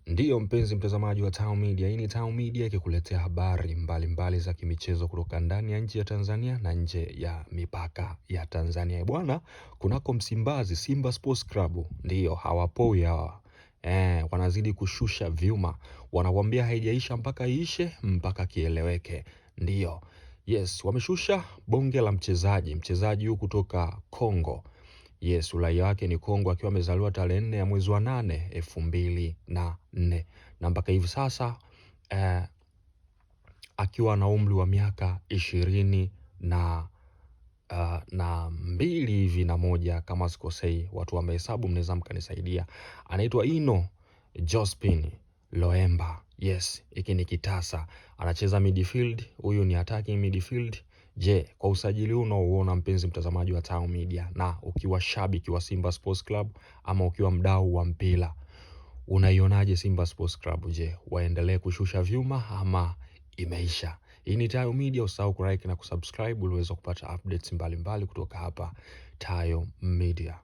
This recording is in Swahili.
Ndiyo mpenzi mtazamaji wa Tao Media, hii ni Tao Media ikikuletea habari mbalimbali za kimichezo kutoka ndani ya nchi ya Tanzania na nje ya mipaka ya Tanzania. Bwana, kunako Msimbazi Simba Sports Club, ndiyo hawapoi hawa. Wanazidi kushusha vyuma, wanakuambia haijaisha mpaka iishe, mpaka kieleweke. Ndiyo, yes, wameshusha bonge la mchezaji, mchezaji huyu kutoka Kongo. Yes, uraia wake ni Kongo akiwa amezaliwa tarehe 4 ya mwezi wa 8 2004 na mpaka hivi sasa akiwa na umri wa miaka ishirini na mbili hivi na moja kama sikosei, watu wamehesabu, mnaweza mkanisaidia. Anaitwa Ino Jospin Loemba. Yes, hiki ni kitasa, anacheza midfield. Huyu ni attacking midfield. Je, kwa usajili huu unaouona mpenzi mtazamaji wa Tao Media, na ukiwa shabiki wa Simba Sports Club ama ukiwa mdau wa mpira, unaionaje Simba Sports Club? Je, waendelee kushusha vyuma ama imeisha? Hii ni Tayo Media, usahau kulike na kusubscribe ili uweze kupata updates mbalimbali kutoka hapa Tayo Media.